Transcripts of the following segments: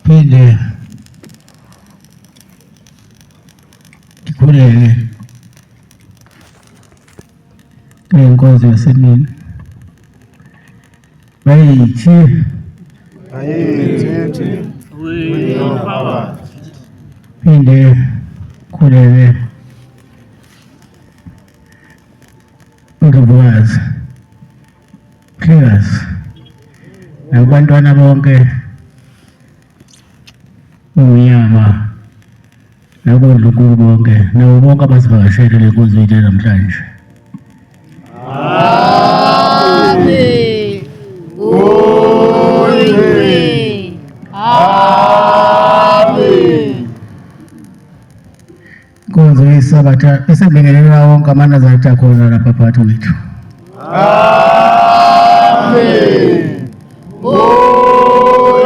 Phinde ngikhuleke kule nkonzo yasemini. Bayithi Bayethe with your power. Phinde khuleke Ndlovukazi Mhlekazi nakubantwana bonke bomnyama nakondlunkulu bonke nabo bonke abasivakashele le nkonzo yethu namhlanje. Amen. Amen. Amen. Inkonzo yeSabatha esebingelela wonke amaNazaretha akhona lapha phakathi kwethu. Amen.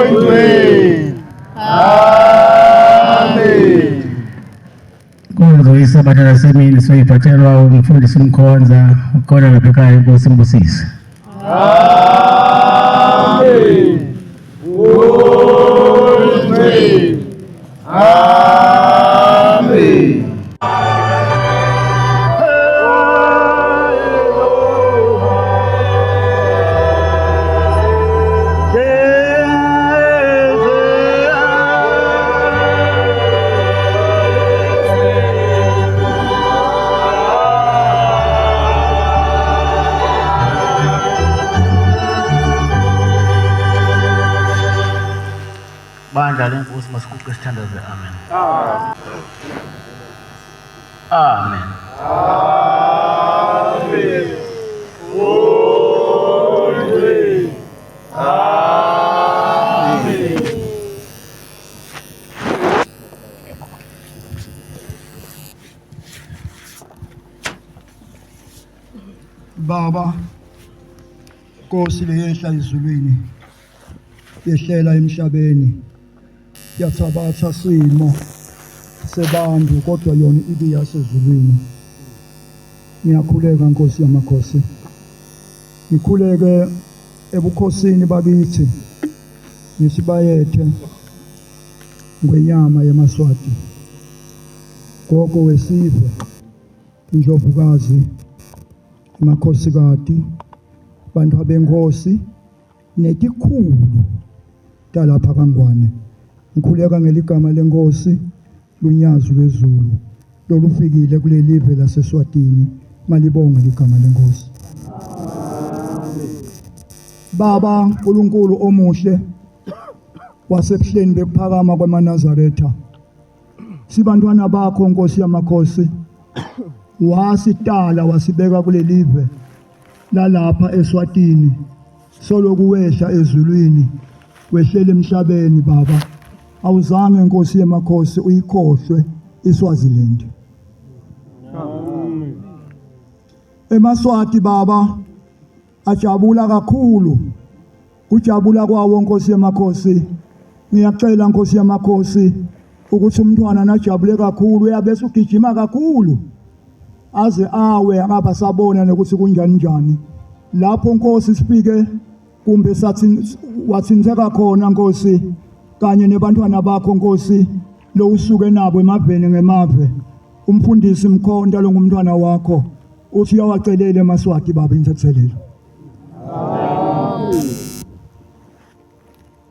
Amen. Amen. Inkonzo yeSabatha lasemini soyiphathelwa umfundisi uMkhonza ukhona lapha ekhaya inkosi imbusise. Amen. Amen. Amen. Bandla lenkosi masiguqe sithandaze amen. Amen. Amen. Amen. Baba Nkosi leyehla ezulwini yehlela emhlabeni yathabatha simo sebantu kodwa yona ibe yasezulwini. Ngiyakhuleka Nkosi yamakhosi, ngikhuleke ebukhosini bakithi ngisibayethe ngwenyama yemaSwati gogo wesive indlovukazi amakhosikati bantu abenkosi netikhulu talapha kaNgwane ngikhuleka ngeligama lenkosi lunyazi lwezulu lolufikile kulelive laseSwatini malibonge ligama lenkosi Baba uNkulunkulu omuhle wasebuhleni bekuphakama kwamaNazaretha sibantwana bakho Nkosi yamakhosi wasitala wasibeka kulelive lalapha eSwatini soloku wehla ezulwini wehlela emhlabeni baba awuzange Nkosi yamakhosi uyikhohlwe iSwaziland emaSwati baba ajabula kakhulu Kujabula kwawo Nkosi yamakhosi. Ngiyacela Nkosi yamakhosi ukuthi umntwana najabule kakhulu uyabe usugijima kakhulu aze awe angaba sabona nokuthi kunjani njani. Lapho Nkosi sifike kumbe sathi wathinteka khona Nkosi kanye nebantwana bakho Nkosi lo usuke nabo emaveni ngemave umfundisi Mkhonta lo ngumntwana wakho uthi uyawacelela emaSwati baba intethelelo.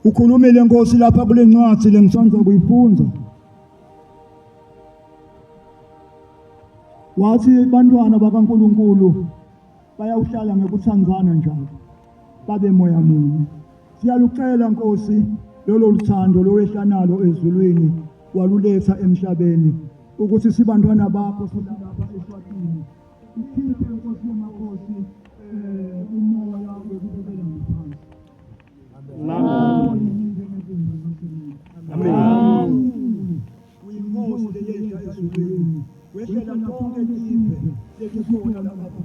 Ukhulumile Nkosi lapha kule ncwadi lengisandza kuyifunda. Wathi bantwana bakaNkulunkulu bayawuhlala ngokuthandana njalo babe moya munye. Siyalucela Nkosi lolo luthando lowehla nalo ezulwini waluletha emhlabeni ukuthi sibantwana bakho silalapha eSwatini. Ukhiphe Nkosi yamakhosi eh umoya wokubukela ngaphansi. Amen. Amen. Uyinkosi leyehla ezulwini. Wehlela tonke live lelikhona lapha.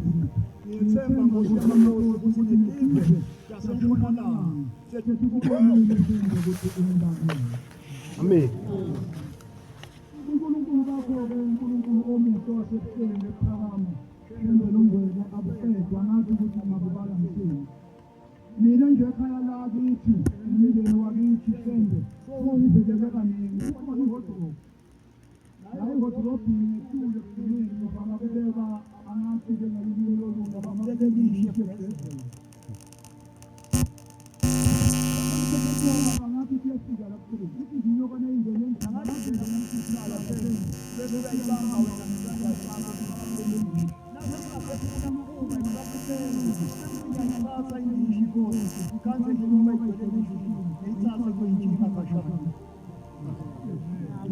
Ngiyethemba Nkosi yamakhosi ukuthi nelive lasentshonalanga setikubonile ukuthi ungubani. Amen. UNkulunkulu bakho-ke uNkulunkulu omuhle wasebuhleni bekuphakama enzela ungwele abuqedwa ngathi ukuthi ungabubala mthini mina nje ekhaya lakithi umndeni wakithi Shembe. Songibhekele kaningi kukhona iwardrobe. La ewadrobhini ngetulo ekugcineni bafana kubeka angathi-ke ngalolunye lolunye bamabeke lishe phezulu. Angathi kuyafika lapho ithi nje inyoka nayingene endlini angathi vele ngihlala phezulu bese uyayibamba wena ngesandla sakho.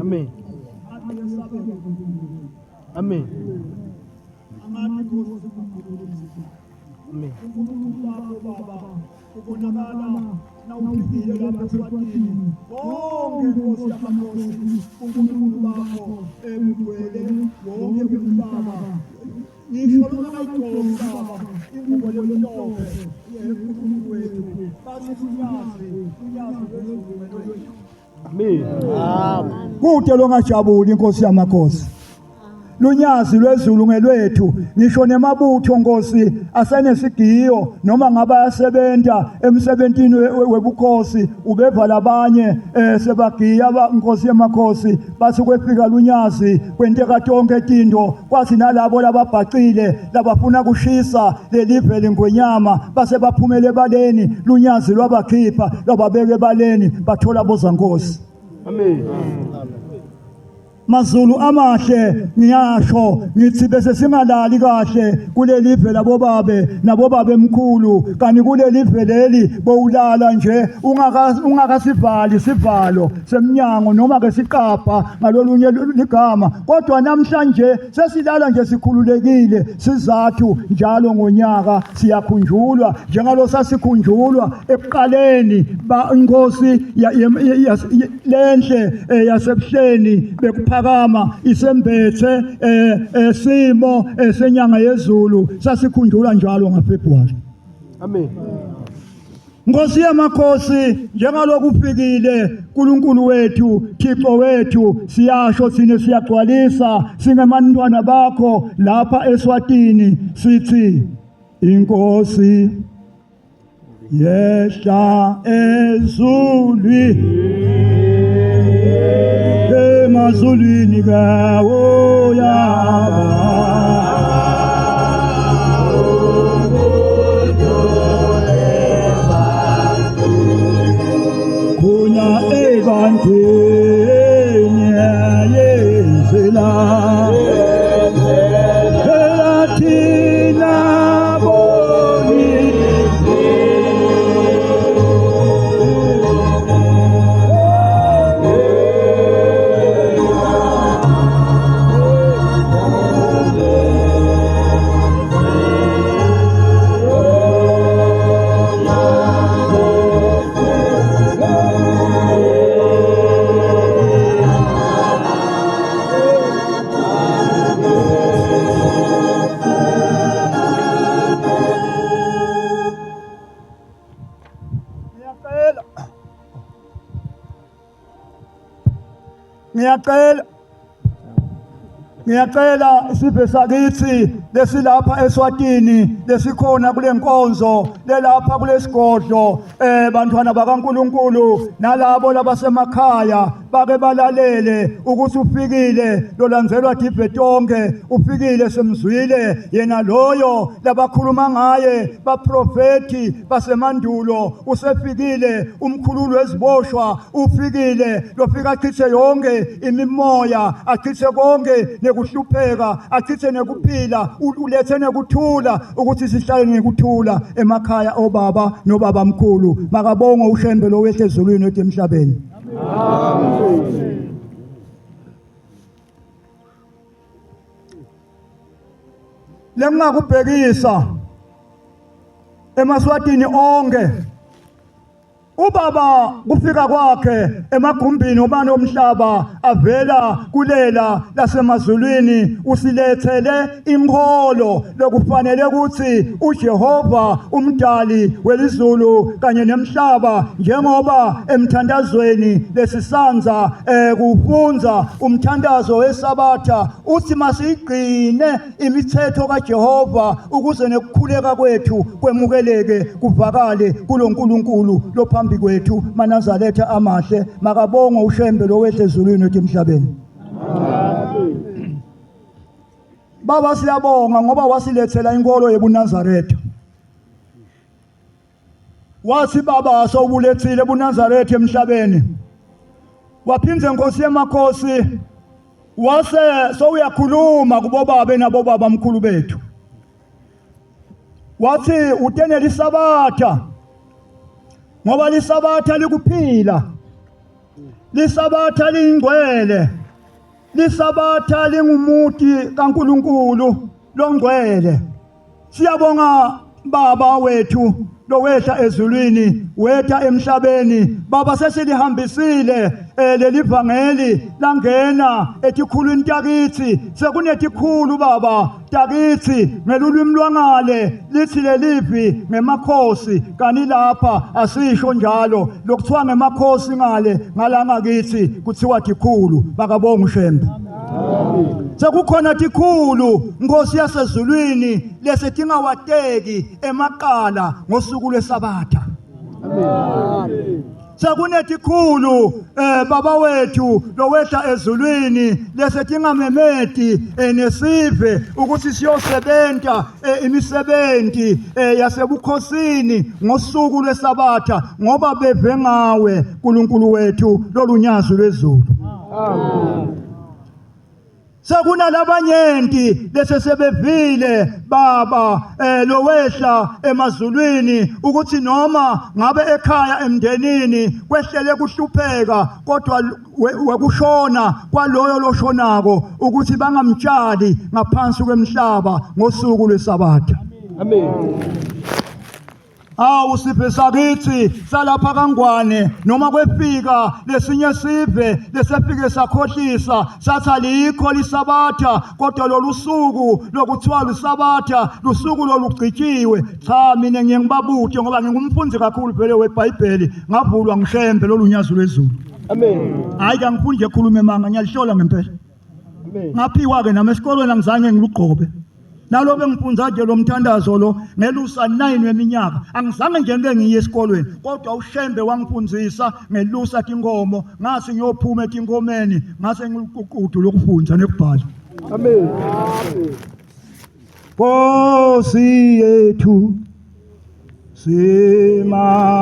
Amen. Amen. Amen. Ubonakala nawufikile lapha eSwatini bonke Nkosi yamakhosi uNkulunkulu bakho ebugcwele wonke umhlaba ngisho noma kayigqoki baba ingubo lemhlophe yenkulunkulu wethu bathi unyazi unyazi lwezulu lwethu. Amen. Kude longajabuli inkosi yamakhosi. Lunyazi lwezulu ngelwethu ngisho nemabutho Nkosi asenesigiyo noma ngabe ayasebenta emsebentini webukhosi ubeva labanye eh, sebagiya Nkosi yamakhosi bathi kwefika lunyazi kwenteka tonke tinto kwathi nalabo lababhacile labafuna kushisa lelive lengwenyama base baphumele ebaleni lunyazi lwabakhipha lwababeka ebaleni bathola bozankosi. Amen. Mazulu amahle ngiyasho ngithi bese singalali kahle kuleli ve labobabe nabobabe emkhulu kanti kuleli ve leli bowulala nje ungaka ungakasivali sivalo semnyango noma ke siqapha ngalolunye ligama kodwa namhlanje sesilala nje sikhululekile sizathu njalo ngonyaka siyakhunjulwa njengalo sasikhunjulwa ekuqaleni ba inkosi lenhle eh, yasebuhleni bekuphakama isembethe eh, eh, simo senyanga yezulu sasikhunjulwa njalo ngaFebruary. Amen. Nkosi yamakhosi njengaloku ufikile uNkulunkulu wethu Thixo wethu siyasho thina siyagcwalisa singemantwana bakho lapha eSwatini sithi inkosi yehla ezulwini emazulwini kawo yaba khona ebantwini yenzela elathina boni. Ngiyacela. Ngiyacela. Ngiyacela isiphe sakithi lesilapha eSwatini lesikhona kule nkonzo lelapha kulesigodlo eh bantwana bakaNkuluNkulu nalabo labasemakhaya bake balalele ukuthi ufikile lolandzelwa dive tonke ufikile semzwile yena loyo labakhuluma ngaye baprofeti basemandulo usefikile umkhululi weziboshwa ufikile lofika achithe yonke imimoya achithe konke nekuhlupheka achithe nekuphila ulethe nekuthula ukuthi sihlale ngekuthula emakhaya obaba nobaba mkhulu makabongwe uShembe lo wehle ezulwini wethi emhlabeni. Amen. Lengingakubhekisa emaswatini onke Ubaba kufika kwakhe emagumbini obani omhlaba avela kulela lasemazulwini usilethele inkolo lokufanele ukuthi uJehova umdali welizulu kanye nemhlaba njengoba emthandazweni lesisanza eh, kufunza umthandazo wesabatha uthi masiyigcine imithetho kaJehova ukuze nekukhuleka kwethu kwemukeleke kuvakale kuloNkulunkulu lophambi. phambi kwethu manazaretha amahle makabongwe uShembe lo wehle ezulwini ethi emhlabeni. Baba siyabonga ngoba wasilethela inkolo yobuNazaretha. Wathi baba sowubulethile ebuNazaretha emhlabeni. Waphinde Nkosi yemakhosi wase sowuyakhuluma kubobabe nabobaba mkhulu bethu. Wathi utenela isabatha ngoba lisabatha likuphila. Lisabatha lingcwele. Lisabatha lingumuti kaNkuluNkulu longcwele. Siyabonga baba wethu lowehla ezulwini wetha emhlabeni baba sesilihambisile eh, leli vangeli langena etikhulwini takithi sekunetikhulu baba takithi ngelulwimi lwangale lithi lelivi ngemakhosi kani lapha asisho njalo lokuthiwa ngemakhosi ngale ngalangakithi kuthiwa tikhulu bakabonga uShembe Sekukhona tikhulu Nkosi yasezulwini lese tingawateki emaqala ngosuku lwesabatha. Amen. Sekunetikhulu eh baba wethu lowehla ezulwini lese tingamemeti eh, nesive ukuthi siyosebenta eh, imisebenzi eh, yasebukhosini ngosuku lwesabatha ngoba beve ngawe uNkulunkulu wethu lolunyazi lwezulu. Amen. Sekunalabanyenti bese sebevile baba eh lowehla emazulwini ukuthi noma ngabe ekhaya emndenini kwehlele kuhlupheka kodwa wekushona kwaloyo loshonako ukuthi bangamtshali ngaphansi kwemhlaba ngosuku lwesabatha. Amen. Awu sive sakithi salapha kaNgwane noma kwefika lesinye sive lesefike sakhohlisa sathi alikho lisabatha kodwa lolu suku lokuthiwa lusabatha lusuku lolugcitshiwe cha mina ngiye ngibabute ngoba ngingumfundi kakhulu vele weBhayibheli ngavulwa ngishembe lolu nyazi lwezulu. Amen. Hayi ke angifuni nje khuluma emanga ngiyalihlola ngempela. Ngaphiwa ke nami esikolweni angizange ngilugqobe. Nalo bengifunza nje lo mthandazo lo ngelusa 9 weminyaka angizange nje ngike ngiye esikolweni kodwa uShembe wangifundzisa ngelusa tinkomo ngase ngiyophuma etinkomeni ngase ngiluququdu lokufunza nekubhala. Amen. Nkosi yethu simakade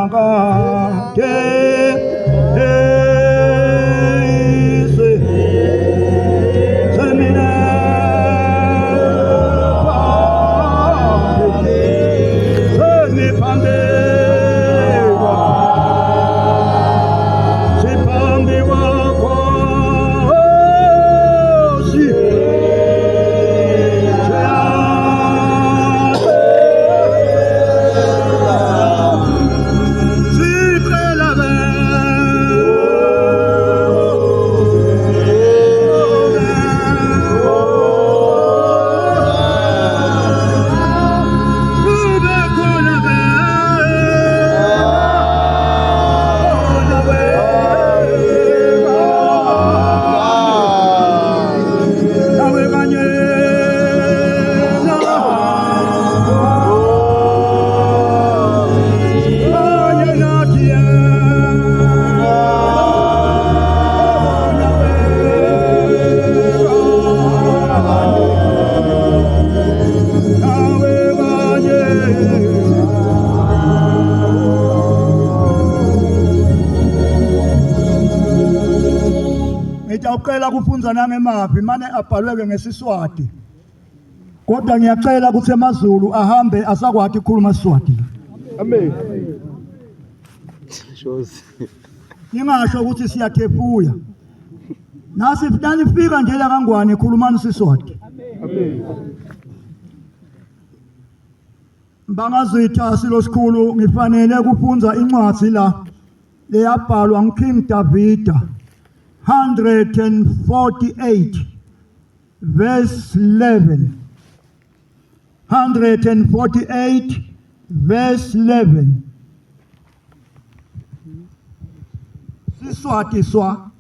Ngiyacela kufunza nangemaphi mane abhalweke ngesiswati kodwa ngiyacela ukuthi amazulu ahambe asakwati ukukhuluma isiswati. Amen. Shozi. Ningasho ukuthi siyathefuya. Nasi nanifika nje la kaNgwane khulumani isiswati. Amen. Bangazitha silo sikhulu ngifanele kufunza incwadi la leyabhalwa nguKing Davida 148 verse 11 148 verse 11 Siswati swa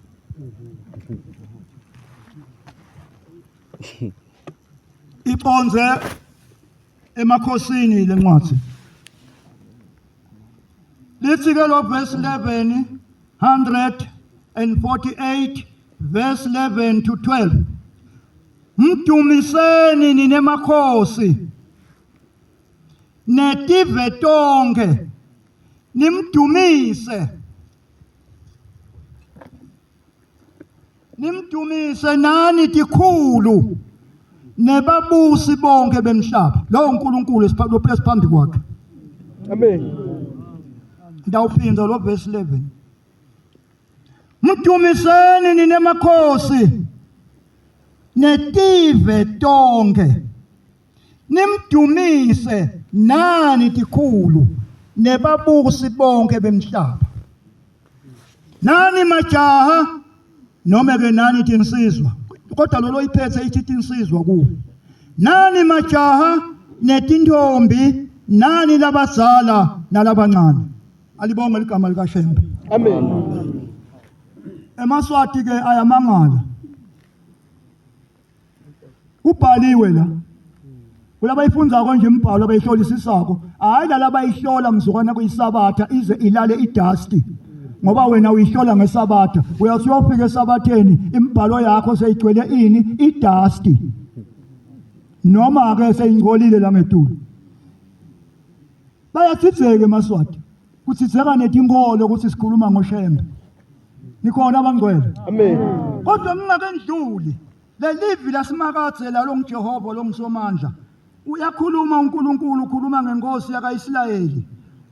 iqonze emakhosini lencwadi. Lithi ke lo verse 11 148 verse 11 to 12. Mdumiseni nine makhosi netive tonke nimdumise nimdumise nani tikhulu nebabusi bonke bemhlaba lowo uNkulunkulu esiphambi kwakhe. Amen. Ndawuphinda lo verse 11. Mdumiseni nine makhosi netive tonke nimdumise nani tikhulu nebabusi bonke bemhlaba. Nani majaha noma ke nani tinsizwa, kodwa lolo iphethe ithi tinsizwa kuwo. Nani majaha netintombi, nani labazala nalabancane. Alibonge ligama likaShembe. Amen. EmaSwati ke ayamangala. Kubhaliwe la. Kulabayifundzako nje imibhalo abayihlolisisako, hayi lala bayihlola mzukwana kuyisabatha ize ilale idust. Ngoba wena uyihlola ngesabatha, uyathi uyofika esabatheni imibhalo yakho seyigcwele ini idust. Noma ke seyingcolile la ngetulu. Bayathitheka emaSwati. Kuthitheka netinkolo ukuthi sikhuluma ngoShembe. Nikhona abangcwele. Amen. Kodwa ngingakendluli lelivi lasimakadze lalo nguJehova longisomandla. Uyakhuluma uNkulunkulu, ukhuluma ngenkosi yakaIsrayeli.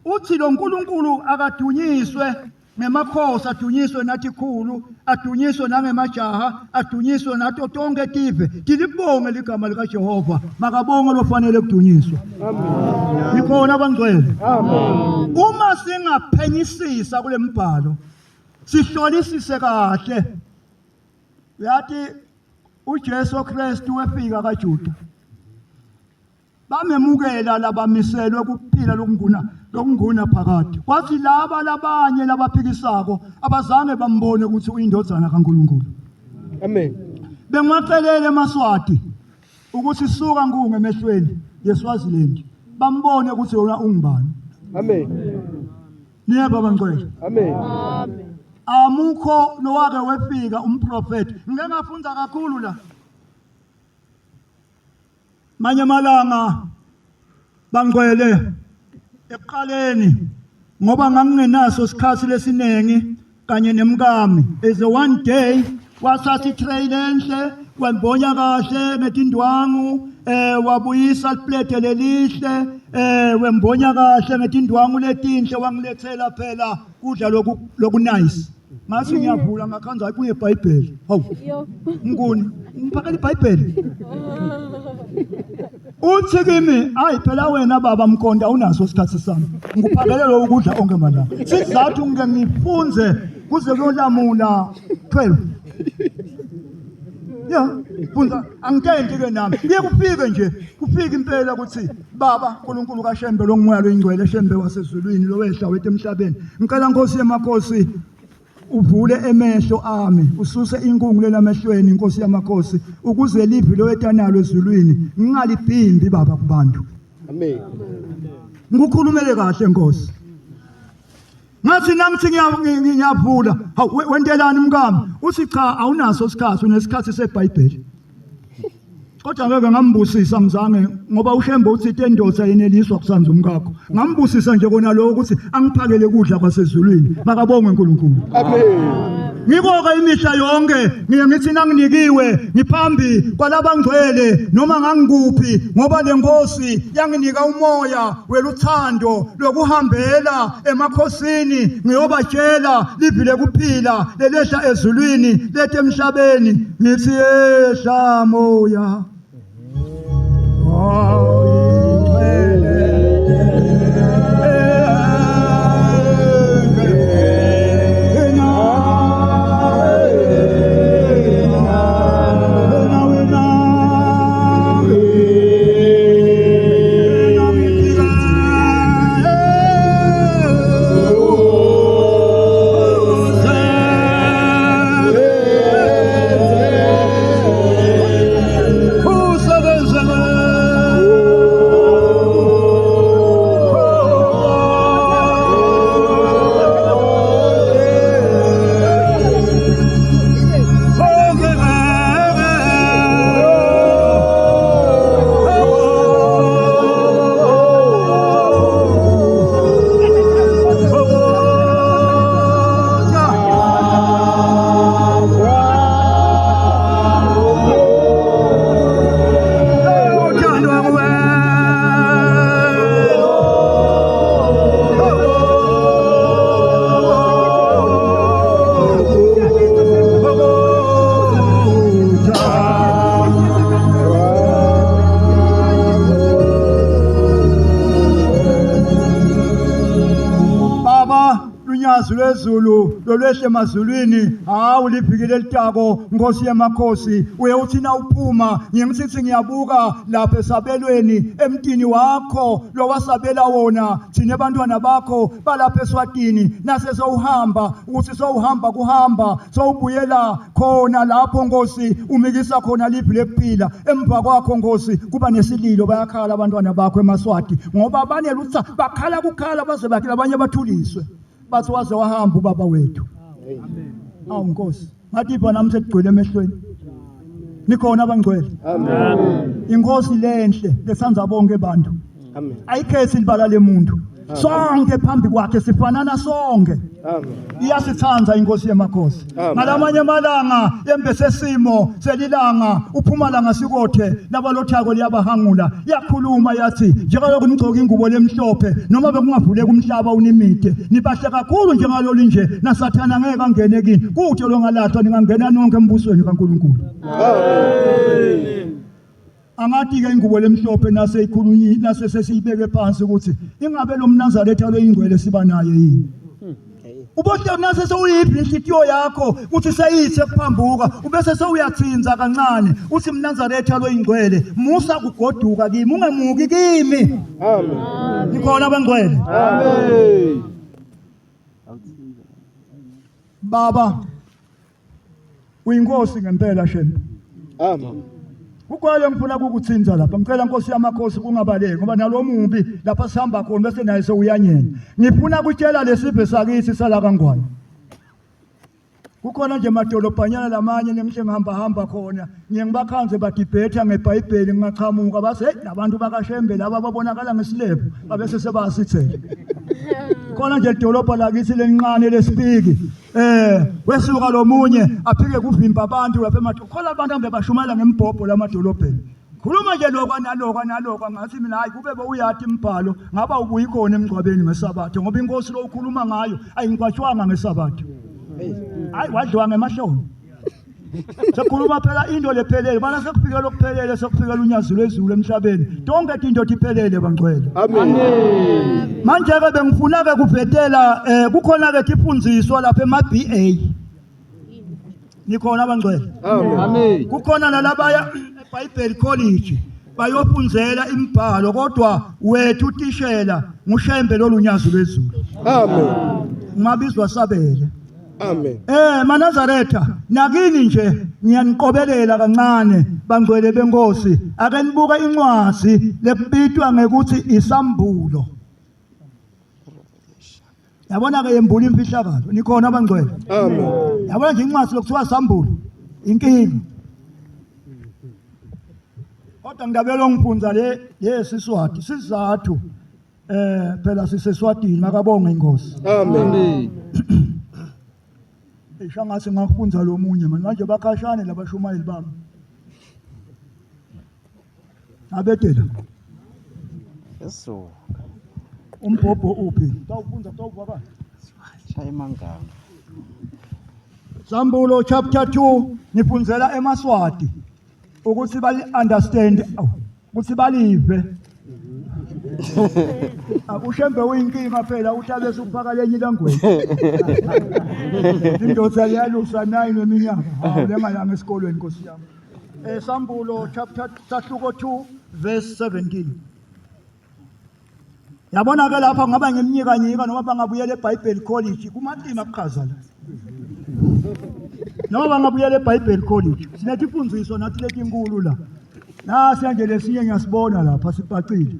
Uthi lo nkulunkulu akadunyiswe ngemakhosi, adunyiswe nathi khulu, adunyiswe nangemajaha, adunyiswe nato tonke tive. Tilibonge ligama likaJehova, makabonge lofanele kudunyiswa. Amen. Nikhona abangcwele. Amen. Uma singaphenyisisa kule mbhalo, sihlolisise kahle. Uyathi uJesu Kristu wefika kaJuda. Bamemukela labamiselwe ukuphila lokunguna lokunguna phakade. Kwathi laba labanye labaphikisako abazange bambone ukuthi uyindodana kaNkulunkulu. Amen. Bengiwacelele emaSwati ukuthi suka nkungu emehlweni yeSwaziland bambone ukuthi wona ungubani. Amen. Niyeba bangcwele. Amen. Amen. Amukho lowake wefika umprofeti. Ngike ngafunda kakhulu la. Manye amalanga bangcwele ekuqaleni ngoba ngangingenaso isikhathi lesinengi kanye nemkami. Is a one day wathatha itray lenhle wembonya kahle ngetindwangu, wabuyisa liplete lelihle, wembonya kahle ngetindwangu letinhle, wangilethela phela kudla loku loku nice. Ngathi ngiyavula ngakhanza hayi kuye iBhayibheli. Hawu. Mnguni, ngiphakela iBhayibheli. Uthi kimi, hayi phela wena baba Mkhonta unaso isikhathi sami. Ngikuphakele lo ukudla onke malanga. Sizathu ngike ngifunze kuze kuyolamula 12. Ya, funza angitenti ke nami. Kuye kufike nje, kufike impela ukuthi baba uNkulunkulu kaShembe lo ngumoya loyingcwele Shembe wasezulwini lowehla wethu emhlabeni. Ngicela Nkosi yemakhosi uvule emehlo ami, ususe inkungu lelamehlweni Nkosi yamakhosi, ukuze livi lowetanalo ezulwini ngingalibhimbi baba kubantu. Amen. Ngikukhulumele kahle Nkosi. Ngathi nangithi ngiyavula, hawu wentelani mkami? Uthi cha awunaso isikhathi, unesikhathi seBhayibheli. Kodwa ngeke ngambusisa mzange ngoba uShembe uthi tendoda yeneliswa kusanza umkakho. Ngambusisa nje kona lokho ukuthi angiphakele ukudla kwasezulwini. Makabongwe uNkulunkulu. Amen. Ngikoka imihla yonke ngiye ngithi nanginikiwe ngiphambi kwalabangcwele noma ngangikuphi, ngoba le Nkosi yanginika umoya weluthando lokuhambela emakhosini ngiyobatshela livi lekuphila lelehla ezulwini lethe emhlabeni. Ngithi yehla moya. lwezulu lolwehle emazulwini, hawu liphiki lelitako Nkosi yamakhosi. Uye uthi na uphuma, ngiyengisithi ngiyabuka lapha esabelweni emtini wakho lowasabela wona thina abantwana bakho balapha eSwatini. Nase sowuhamba ukuthi sowuhamba kuhamba sowubuyela khona lapho Nkosi, umikisa khona livi lekuphila. Emva kwakho Nkosi kuba nesililo, bayakhala abantwana bakho emaSwati ngoba banelutha, bakhala kukhala baze bakhe labanye bathuliswe, bathi waze wahamba ubaba wethu. Awu Nkosi, ngathi ipha nami sekugcwele emehlweni. Nikhona abangcwele? Amen. Inkosi lenhle lesanza bonke abantu. Amen. Ayikhethi libala lemuntu. Sonke phambi kwakhe sifanana sonke. Amen. Iyasithanda inkosi yamakhosi. Amen. Ngalamanye amalanga embese simo selilanga uphuma langa sikothe labalothako liyabahangula. Yakhuluma yathi njengalokhu nigcoka ingubo lemhlophe noma bekungavuleka umhlaba unimide nibahle kakhulu njengalolu nje nasathana ngeke angene kini. Kude longalahlwa ningangena nonke embusweni kaNkulunkulu. Amen. Angathi ke ingubo lemhlophe nase ikhulunyi nase sesiyibeke phansi ukuthi ingabe lo mNazaretha loyingcwele siba naye yini. Ubohle nase sewuyiphi inhlitiyo yakho uthi seyithe kuphambuka ubese sewuyathinza kancane uthi mNazaretha loyingcwele musa kugoduka kimi ungemuki kimi. Amen. Nikhona abangcwele? Amen. Baba uyinkosi ngempela Shembe. Amen. Kukhona ngifuna ukukuthinza lapha. Ngicela Nkosi yamakhosi kungabaleki ngoba nalomubi lapha sihamba khona bese naye sewuyanyena. Ngifuna ukutshela lesive sakithi sala kaNgwane. Kukhona nje amadolobhanyana lamanye nemihle ngihamba hamba khona. Ngiye ngibakhanze badibhetha ngeBhayibheli ngingachamuka base hey labantu bakaShembe laba babonakala ngesilephu babese sebasithele. Khona nje idolobha lakithi lenqane lesipiki. Wesuka lomunye aphike kuvimba abantu lapha emadolobheni. Khona abantu hambe bashumayela ngembhobho lamadolobheni. Khuluma nje lokho naloko naloko ngathi mina hayi kube bowuyati imibhalo ngaba ubuyi khona emngcwabeni ngesabatha ngoba inkosi lo ukhuluma ngayo ayingcwatshwanga ngesabatha. Hayi wadliwa ngemahloni. Sekukhuluma phela into lephelele bana sekufikela okuphelele sekufikela unyazi lwezulu emhlabeni. Tonke into iphelele bangcwele. Amen. Manje ke bengifuna ke kuvetela kukhona ke tifundziswa lapha ema BA. Nikhona abangcwele? Amen. Kukhona nalabaya eBhayibheli College bayofundzela imibhalo kodwa wethu utishela nguShembe lolunyazi lwezulu. Amen. Ungabizwa sabele. Amen. MaNazaretha nakini nje ngiyaniqobelela kancane bangcwele benkosi ake nibuke incwadi lekubitwa ngekuthi isambulo. Yabona ke yembula imfihlakalo nikhona abangcwele. Amen. Yabona nje incwadi lokuthiwa sambulo inkinga. Kodwa ngidabela ongifunza le yesiswati sizathu phela siseswatini makabonge inkosi. Amen. Isha ngathi ngakufunza lo munye manje bakhashane labashumayeli bami. Abedela. Yesu. Umbhobho uphi? Tawufunza tawuvakala. Shaya imanganga. Sambulo chapter 2 nifunzela emaswati ukuthi bali understand ukuthi balive. Akushembe uyinkinga phela uthi abese ufaka lenye language. Indoda yalusa 9 eminyaka. Hawu lengayanga esikolweni Nkosi yami. Sambulo chapter sahluko 2 verse 17. Yabona ke lapha ngaba ngimnyika nyika noma bangabuyela eBhayibheli College kumatima kuchaza la. Noma bangabuyela eBhayibheli College sinethi imfundiso nathi letinkulu la. Nasi nje lesinye ngiyasibona lapha sibhacile.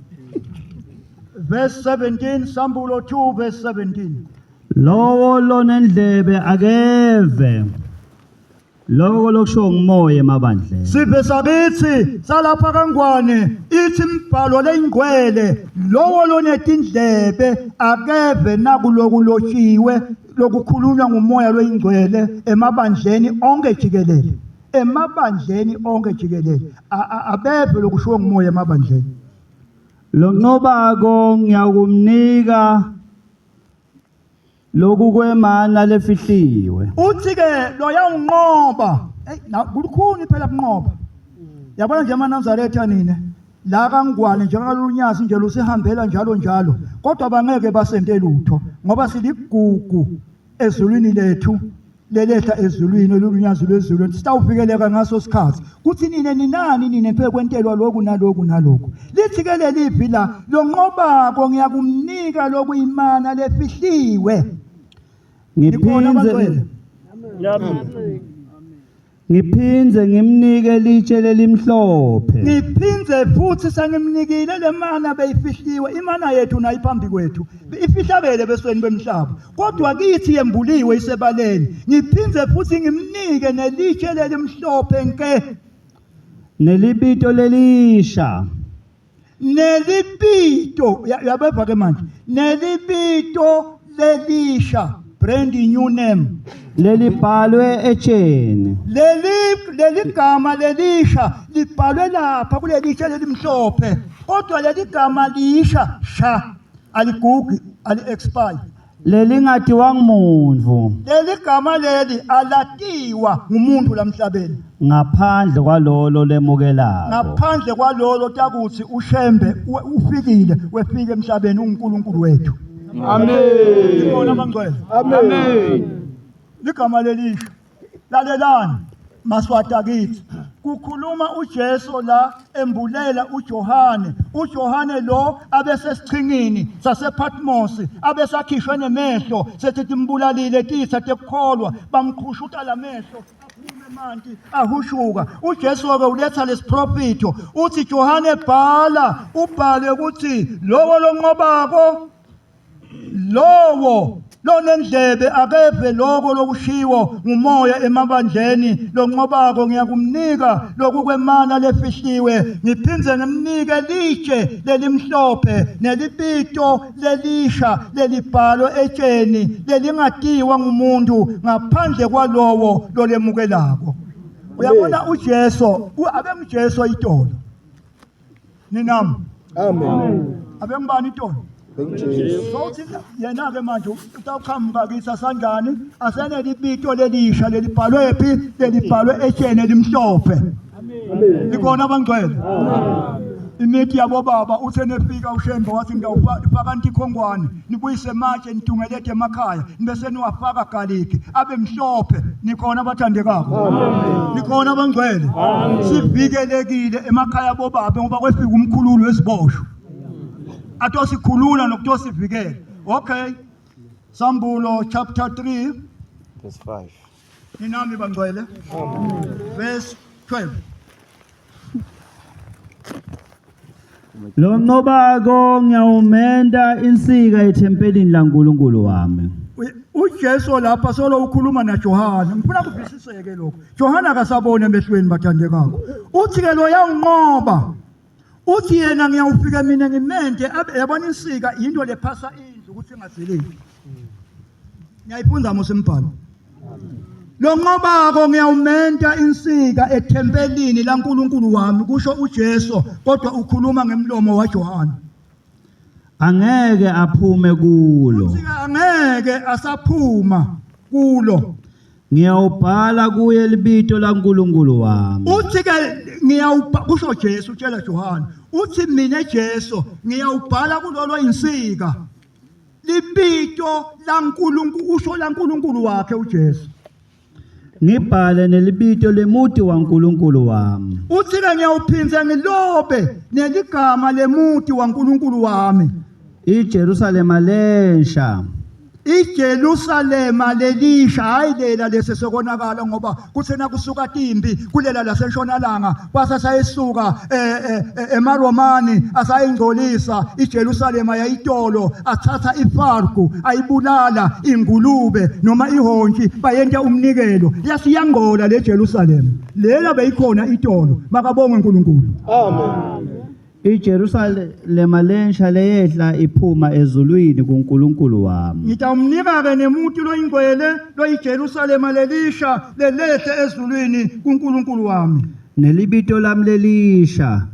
Verse 17 Sambulo 2 verse 17. Lowo lonendlebe akeve. Lokho lokusho ngumoya emabandleni. Sive sakithi salapha kaNgwane ithi imibhalo leyingcwele lowo lonetindlebe akeve nakuloku lotshiwe lokukhulunywa ngumoya loyingcwele emabandleni onke jikelele. Emabandleni onke jikelele abeve lokushiwo ngumoya emabandleni. Lonqobako ngiyakumnika lokhu kwemana lefihliwe. Uthi ke loyawunqoba. Hey kulukhuni phela kunqoba. Yabona nje amaNazaretha nina la kaNgwane njengalunyazi nje lusihambela njalo njalo kodwa bangeke basente lutho ngoba siligugu Ezulwini lethu lelehla ezulwini olunyazi lwezulu sitawuvikeleka ngaso sikhathi kuthi nina ninani nina mpe kwentelwa lokhu naloku naloku lithi ke leli la lonqobako ngiyakumnika lokuyimana lefihliwe. Ngiphindze Ngiphindze ngimnike litshe lelimhlophe. Ngiphindze futhi sengimnikile le mana beyifihliwe imana yethu nayo iphambi kwethu ifihlakele besweni bemhlaba kodwa kithi yembuliwe isebaleni ngiphindze futhi ngimnike nelitshe lelimhlophe nke nelibito lelisha nelibito yabeva ke manje nelibito lelisha brand new name lelibhalwe etsheni leli leli gama lelisha libhalwe lapha kulelitshe lelimhlophe kodwa leli gama lisha sha aligugi ali expire lelingatiwa ngumuntu leli gama leli alatiwa ngumuntu lamhlabeni ngaphandle kwalolo lemukelako ngaphandle kwalolo takuthi ushembe ufikile wefika emhlabeni uNkulunkulu wethu. Amen. Ibona abangcwele. Amen. Ligama lelisha. Lalelani maswati akithi. Kukhuluma uJesu la embulela uJohane. uJohane lo abesesichingini sasePatmos abesakhishwe nemehlo sethi timbulalile titha tekukholwa bamqhushuta lamehlo aphume emanti ahushuka. uJesu ke uletha lesiprofitho uthi Johane bhala ubhale ukuthi lowo lonqobako lowo lonendlebe akeve lokho lokushiwo ngumoya emabandleni lonqobako ngiyakumnika lokukwemana lefihliwe ngiphindze ngimnike litshe lelimhlophe nelibito lelisha lelibhalwe etsheni lelingatiwa ngumuntu ngaphandle kwalowo lolemukelako. Uyabona uJesu abenguJesu itolo ninami. Amen. Abengubani itolo? Bengijesu. Sothi yena ke manje utawuqhamuka kithi asanjani asenelibito lelisha lelibhalwe phi lelibhalwe etsheni elimhlophe. Amen. Likhona abangcwele. Imithi yabobaba uthe nefika uShembe wathi ngiyawufaka ntikhongwane nibuyise matshe nitungelete emakhaya nibese niwafaka galiki abe mhlophe. Nikhona abathandekako. Nikhona abangcwele. Sivikelekile emakhaya bobaba ngoba kwefika umkhululi wesiboshwa atosikhulula nokutosivikela. Okay, Sambulo chapter 3 Verse 5. Ninami bangcwele. Verse 12. Lonqobako ngiyawumenta insika ethempelini laNkulunkulu wami. uJesu lapha solo ukhuluma naJohane. Ngifuna kuvisiseke lokho. Johane akasaboni emehlweni bathandekako. Uthi ke lo yawunqoba. Uthi yena ngiyawufika mina ngimente abe yabona insika into lephasa indlu ukuthi ingaziliki. Ngiyayifunda mos imbhalo. Lonqobako ngiyawumenta insika ethempelini laNkulunkulu wami kusho uJesu kodwa ukhuluma ngemlomo waJohane. Angeke aphume kulo. Uthi angeke asaphuma kulo. Ngiyawubhala kuye libito laNkulunkulu wami. Uthi ke ngiyawubhala kusho Jesu utshela Johane. Uthi mina Jesu ngiyawubhala kulolo insika. Libito laNkulunkulu usho laNkulunkulu wakhe uJesu. Ngibhale nelibito lemuti waNkulunkulu wami. Uthi ke ngiyawuphinza ngilobe neligama lemuti waNkulunkulu wami. iJerusalema lensha. iJerusalema lelisha hayi lela lesesokonakala ngoba kuthena kusuka timbi kulela lasentshonalanga kwase sayisuka emaRomani asayingcolisa iJerusalema yayitolo athatha ifarku ayibulala ingulube noma ihontshi bayenta umnikelo yasiyangcola leJerusalema lela beyikhona itolo makabongwe uNkulunkulu. Amen. iJerusalema lensha leyehla iphuma ezulwini kuNkulunkulu wami. Ngitawumnika ke nemuntu loyingcwele loyiJerusalema lelisha lelehle ezulwini kuNkulunkulu wami. Nelibito lami lelisha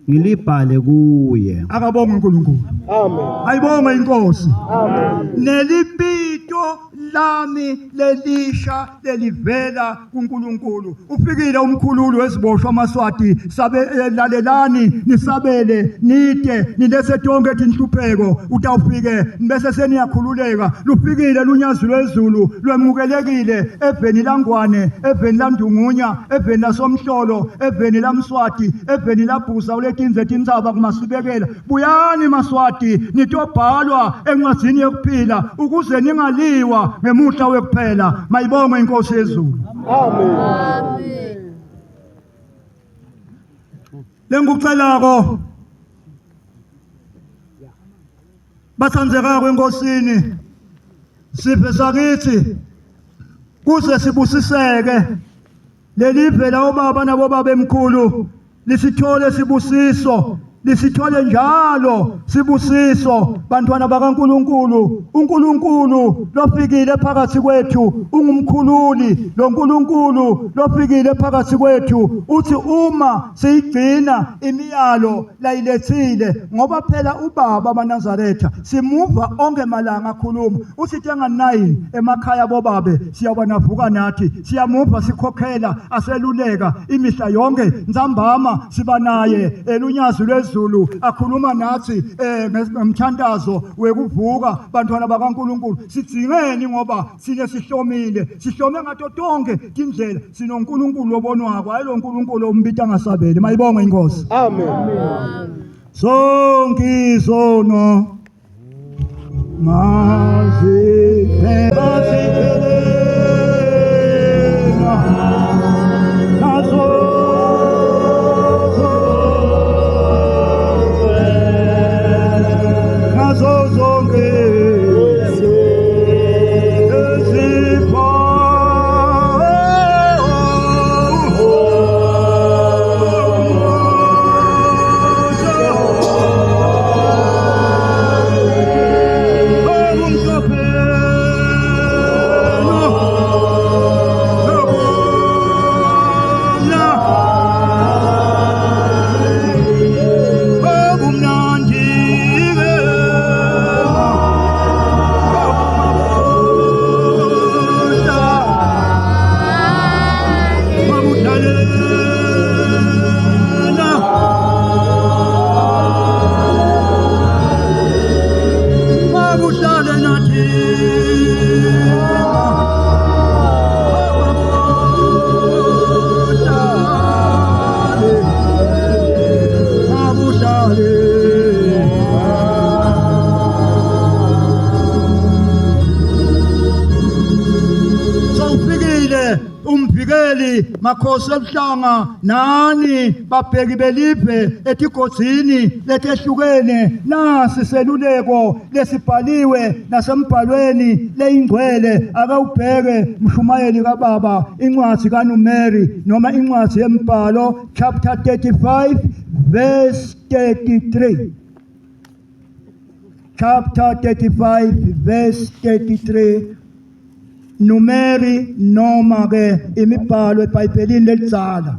Ngilibhale kuye. Akabonge uNkulunkulu. Amen. Ayibonge inkosi. Amen. Nelibito lami lelisha lelivela kuNkulunkulu. Ufikile umkhululi weziboshwa amaSwati sabe lalelani nisabele nide nilethe tonke tinhlupheko utawufike bese seniyakhululeka. Lufikile lunyazi lwezulu lwemukelekile eveni langwane eveni landungunya eveni lasomhlolo eveni lamswati eveni labhusa uletinze tintsaba kumasibekela. Buyani maswati nitobhalwa encwadzini yokuphila ukuze ningaliwa ngemuhla wekuphela. Mayibongwe inkosi yezulu. Amen. Amen. Lengikucelako bathandzekako enkosini siphe sakithi kuze sibusiseke lelive la obaba nabobaba emkhulu lisithole sibusiso lisithole njalo sibusiso bantwana bakaNkuluNkulu. uNkulunkulu lofikile phakathi kwethu ungumkhululi. Lo nkulunkulu lofikile phakathi kwethu uthi uma siyigcina imiyalo layilethile, ngoba phela ubaba amaNazaretha simuva onke malanga akhuluma uthi tenga 9 emakhaya bobabe siyaba navuka nathi siyamuva sikhokhela aseluleka imihla yonke ntsambama siba naye elunyazi lwezulu akhuluma nathi ngomthandazo wekuvuka. Bantwana bakaNkuluNkulu sidzingeni ngoba sine sihlomile sihlome ngato tonke tindlela sinoNkulunkulu obonwako hayi lo nkulunkulu ombita ngasabeli. Mayibongwe inkosi. Amen. Sonke isono maziphe maziphelena nazo nazo zonke ezipho Sawufikile umvikeli makhosi ebuhlanga nani babheki belive etigodzini letehlukene. Nasi seluleko lesibhaliwe nasembhalweni leyingcwele. Akawubheke mshumayeli kababa incwadi kaNumeri noma incwadi yembhalo chapter 35 verse 33. Chapter 35 verse 33 Numeri noma ke imibhalo eBhayibhelini lelidzala.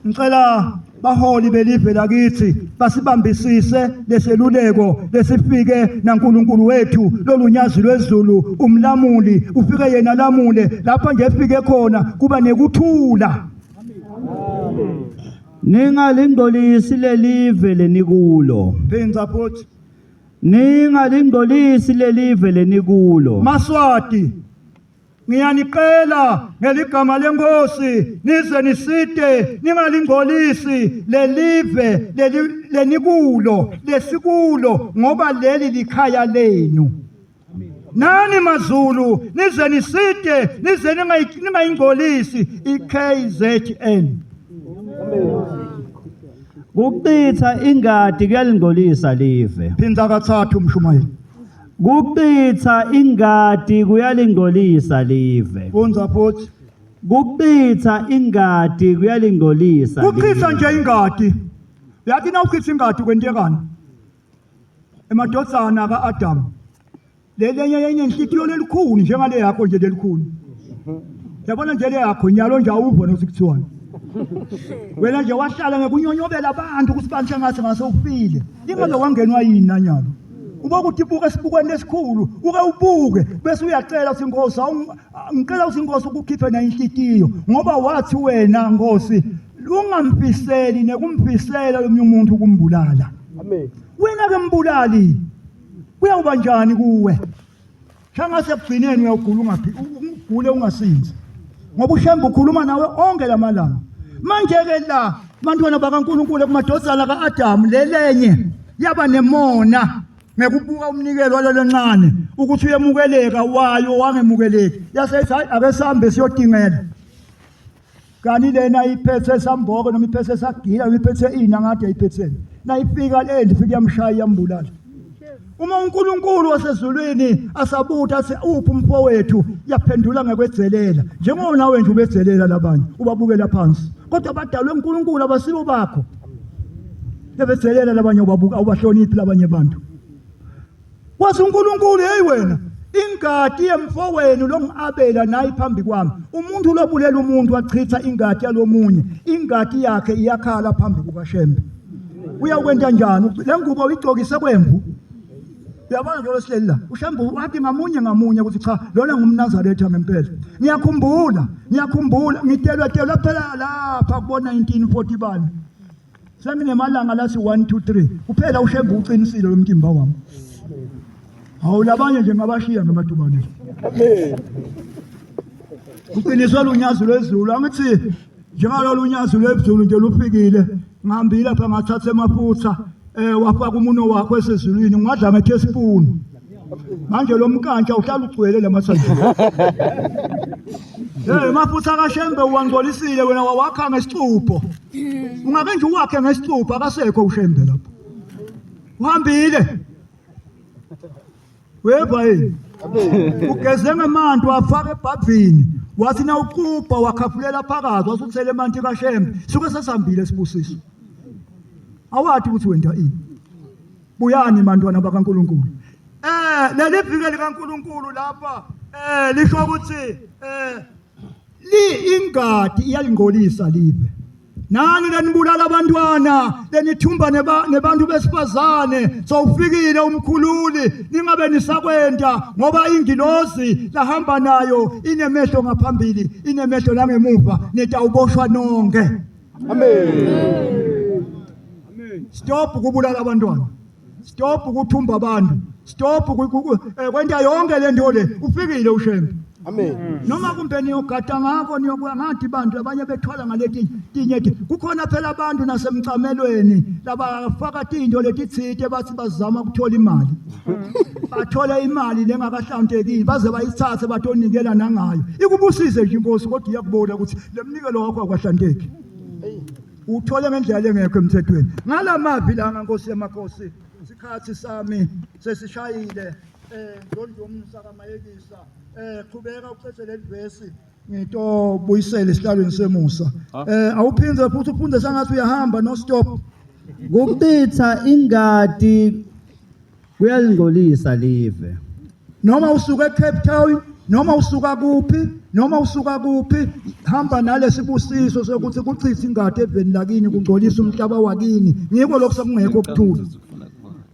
Ngicela baholi belive lakithi basibambisise leseluleko lesifike naNkulunkulu wethu lolunyazi lwezulu umlamuli ufike yena lamule lapha nje efike khona kuba nekuthula. Ningalingcolisi lelive lenikulo. Phinza futhi. Ningalingcolisi lelive lenikulo. Maswati ngiyanicela ngeligama lenkosi nize nisite ningalingcolisi lelive lenikulo lesikulo ngoba leli likhaya lenu. Nani maZulu nize nisite nize ningayingcolisi iKZN. Kuchitha ingadi kuyalingcolisa live. Phinza kathathu mshumayeli. Kuchitha ingadi kuyalingcolisa live. Fundza futhi. Kuchitha ingadi kuyalingcolisa. Kuchitha nje ingadi. Uyathi na uchitha ingadi kwentekani? Emadvodzana kaAdam. Lelenye yenye inhlitiyo lelikhulu njengale yakho nje lelikhulu. Yabona nje le yakho nyalo nje awubona ukuthi kuthiwani. Wena nje wahlala ngekunyonyobela abantu ukuthi bantu sengathi ngase ufile. Ingabe wangenwa yini nanyalo? Uba ukuthi ibuka esibukweni esikhulu, uke ubuke bese uyacela uthi Nkosi, ngicela uthi Nkosi ukukhiphe na inhlitiyo ngoba wathi wena Nkosi ungamfiseli nekumfisela lomunye umuntu ukumbulala. Amen. Wena ke mbulali kuyawuba njani kuwe? Shangase ekugcineni uyawugula ungaphi ugule ungasinzi. Ngoba uShembe ukhuluma nawe onke lamalanga. Manje ke la bantwana bakaNkuluNkulu kumadodana kaAdamu lelenye yaba nemona ngekubuka umnikelo walelo ncane ukuthi uyemukeleka wayo wangemukeleki yase ithi hayi ake sihambe siyodingela kani lena iphethe samboko noma iphethe sagila noma iphethe ini angade ayiphetheni nayifika le ndifike yamshaya yambulala uma uNkulunkulu wasezulwini asabutha athi uphi umfowethu yaphendula ngekwedzelela njengoba nawe nje ubedzelela labanye ubabukela phansi kodwa badalwe uNkulunkulu abasibo bakho bebedzelela labanye ubabuka ubahloniphi labanye abantu Wathi uNkulunkulu hey wena ingadi yemfowenu longiabela nayi phambi kwami umuntu lobulela umuntu wachitha ingadi yalomunye ingadi yakhe iyakhala phambi kukaShembe uyakwenta njani le ngubo uyigcokise kwemvu uyabona nje lesihleli la uShembe wathi ngamunye ngamunye ukuthi cha lona ngumNazaretha ngempela ngiyakhumbula ngiyakhumbula ngitelwa telwa phela lapha kubo 1940 bani Senginemalanga lathi 1 2 3 kuphela uShembe uqinisile lo mtimba wami. Hawu labanye nje ngabashiya ngamadubane. Amen. Uqiniswe lunyazi lwezulu angithi njengalolu unyazi lwezulu nje lufikile ngihambile lapha ngathatha emafutha eh wafaka umuno wakho esezulwini ngadla nge teaspoon. Manje lo mkantsha uhlala ugcwele lamathanjini. Hey mafutha kaShembe uwangcolisile wena wawakha ngesicupho. Ungake nje uwakhe ngesicupho akasekho uShembe lapho. Uhambile. Weva yini? Ugeze ngamanti wafaka ebhavini wathi nawuqubha wakhafulela phakathi wasuthela emanti kaShembe suke sesihambile sibusiso. Awathi ukuthi wenta ini. Buyani bantwana bakaNkuluNkulu. Eh leli viki likaNkuluNkulu lapha eh lisho ukuthi eh li ingadi iyalingcolisa live. Nani lenibulala abantwana lenithumba nebantu besifazane sowufikile umkhululi ningabe nisakwenta ngoba ingilozi lahamba nayo inemehlo ngaphambili inemehlo langemuva nitawuboshwa nonke. Amen. Stop ukubulala abantwana. Stop ukuthumba abantu. Stop eh, kwenta yonke le nto le. Ufikile uShembe. Amen. Noma kumbe niyogada ngakho niyokuya ngathi bantu abanye bethwala ngaleti tinye kukhona phela abantu nasemcamelweni labafaka tinto letitsite bathi bazama ukuthola imali. Bathole imali lengakahlantekile baze bayithathe batonikela nangayo. Ikubusise nje inkosi kodwa iyakubona ukuthi lemnikelo wakho akwahlanteki. Uthole ngendlela engekho emthethweni. Ngalamavhi lana Nkosi yamakhosi, isikhathi sami sesishayile eh ngondumsa kaMayekisa eh qhubeka uqede leli vesi ngitobuyisela esihlalweni semusa. Eh awuphinde futhi ufunde sengathi uyahamba no stop. Kuchitha ingadi kuyalingcolisa live. Noma usuka eCape Town noma usuka kuphi noma usuka kuphi hamba nalesibusiso sokuthi kuchithe ingadi eveni lakini kungcolisa umhlaba wakini ngiko lokho sekungekho ukuthula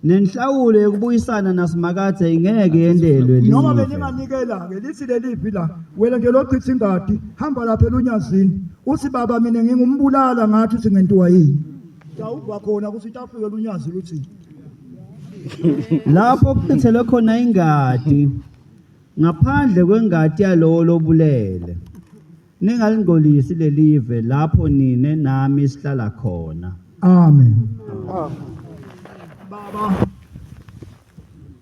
Nenhlawulo yokubuyisana naSimakadze ingeke yentelwe noma live. beninganikela ke lithi lelivi la wena nje lochitha ingadi hamba lapha elunyazini uthi baba mina ngingumbulala ngathi uthi ngentiwa yini Tawuva khona ukuthi tafike lunyazi luthi Lapho kuchithelwe khona ingadi ngaphandle kwengadi yalowo lobulele. Ningalingcolisi lelive lapho nine nami sihlala khona. Amen. Baba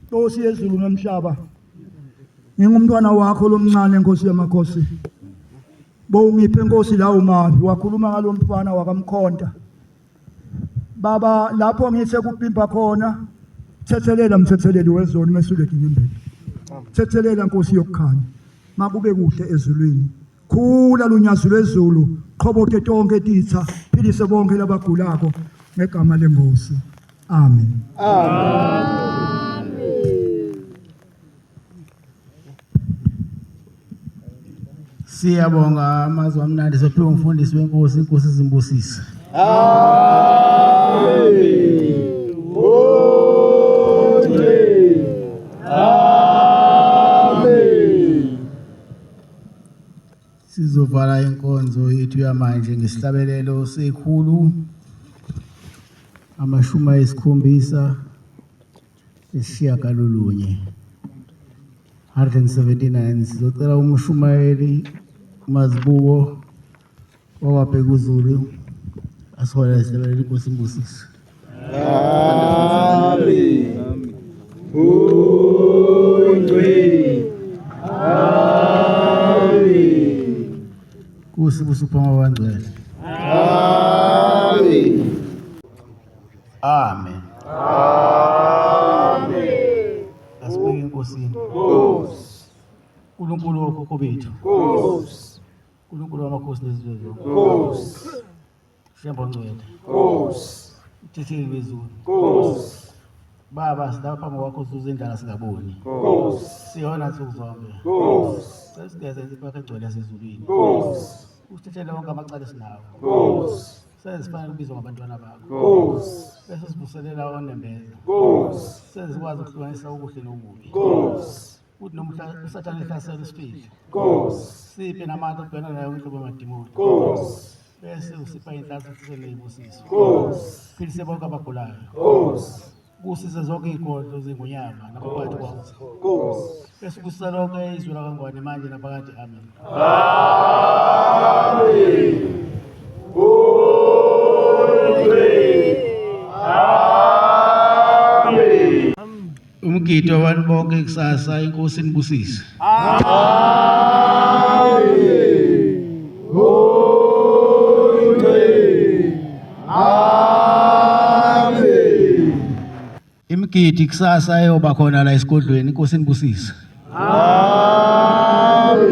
Nkosi yezulu nomhlaba ngingumntwana wakho lomncane Nkosi yamakhosi Bowungiphe Nkosi lawo mavi wakhuluma ngalomfana wakamkhonta Baba lapho ngithe kubhimba khona thethelela mthetheleli wezoni mesule inyembezi thethelela Nkosi yokukhanya makube kuhle ezulwini khula lunyazi lwezulu qhobote tonke titha philise bonke labagulako ngegama lenkosi amen Amen. Siyabonga amazwi amnandi sophiwe umfundisi wenkosi, inkosi izimbusise. Amen. Ungcwele. Amen. Sizovala inkonzo yethu yamanje ngesihlabelelo sekhulu 79 179. Sizocela umshumayeli Mazibuko wakwabheka uZulu asiholele isihlabelelo, inkosi imbusise. Amen. Ungcwele. Amen. Nkosi busupha abangcwele. Amen. Amen. Amen. Asibeke enkosini. Nkosi. uNkulunkulu wokhokho bethu. Nkosi. uNkulunkulu wamakhosi nezizwe zonke. Nkosi. Shembe ongcwele. Nkosi. Mthetheli wezulu. Nkosi. Baba, silapha phambi kwakho sizuze indlala singaboni. Nkosi. Siyona nsuku zonke. Nkosi. Cela sigeze insipho yakho egcwele yasezulwini. Nkosi. Usithethele wonke amacala esinawo. Nkosi. Senze sifanele ukubizwa ngabantwana bakho. Nkosi. Bese sivuselela onembeza. Nkosi. Senze sikwazi ukuhlukanisa okuhle nokubi. Nkosi. Kuthi noma usathane ehlasela usifihle. Nkosi. Siphe namandla okubhekana nayo inhlobo yamadimoni. Nkosi. Bese usipha inhlanhla usise nezibusiso. Nkosi. Philise bonke abagulayo. Nkosi. Kusise zonke iy'godlo zengonyama naphakathi kwazo. Nkosi. Bese kusisa lonke izwe lakangwane manje naphakade. Amen. Amen. Ungcwele. Amen. Umgidi wabantu bonke kusasa, inkosi inibusise. Amen. Ungcwele. Amen. Imigidi kusasa eyoba khona la esigodlweni, inkosi inibusise. Amen.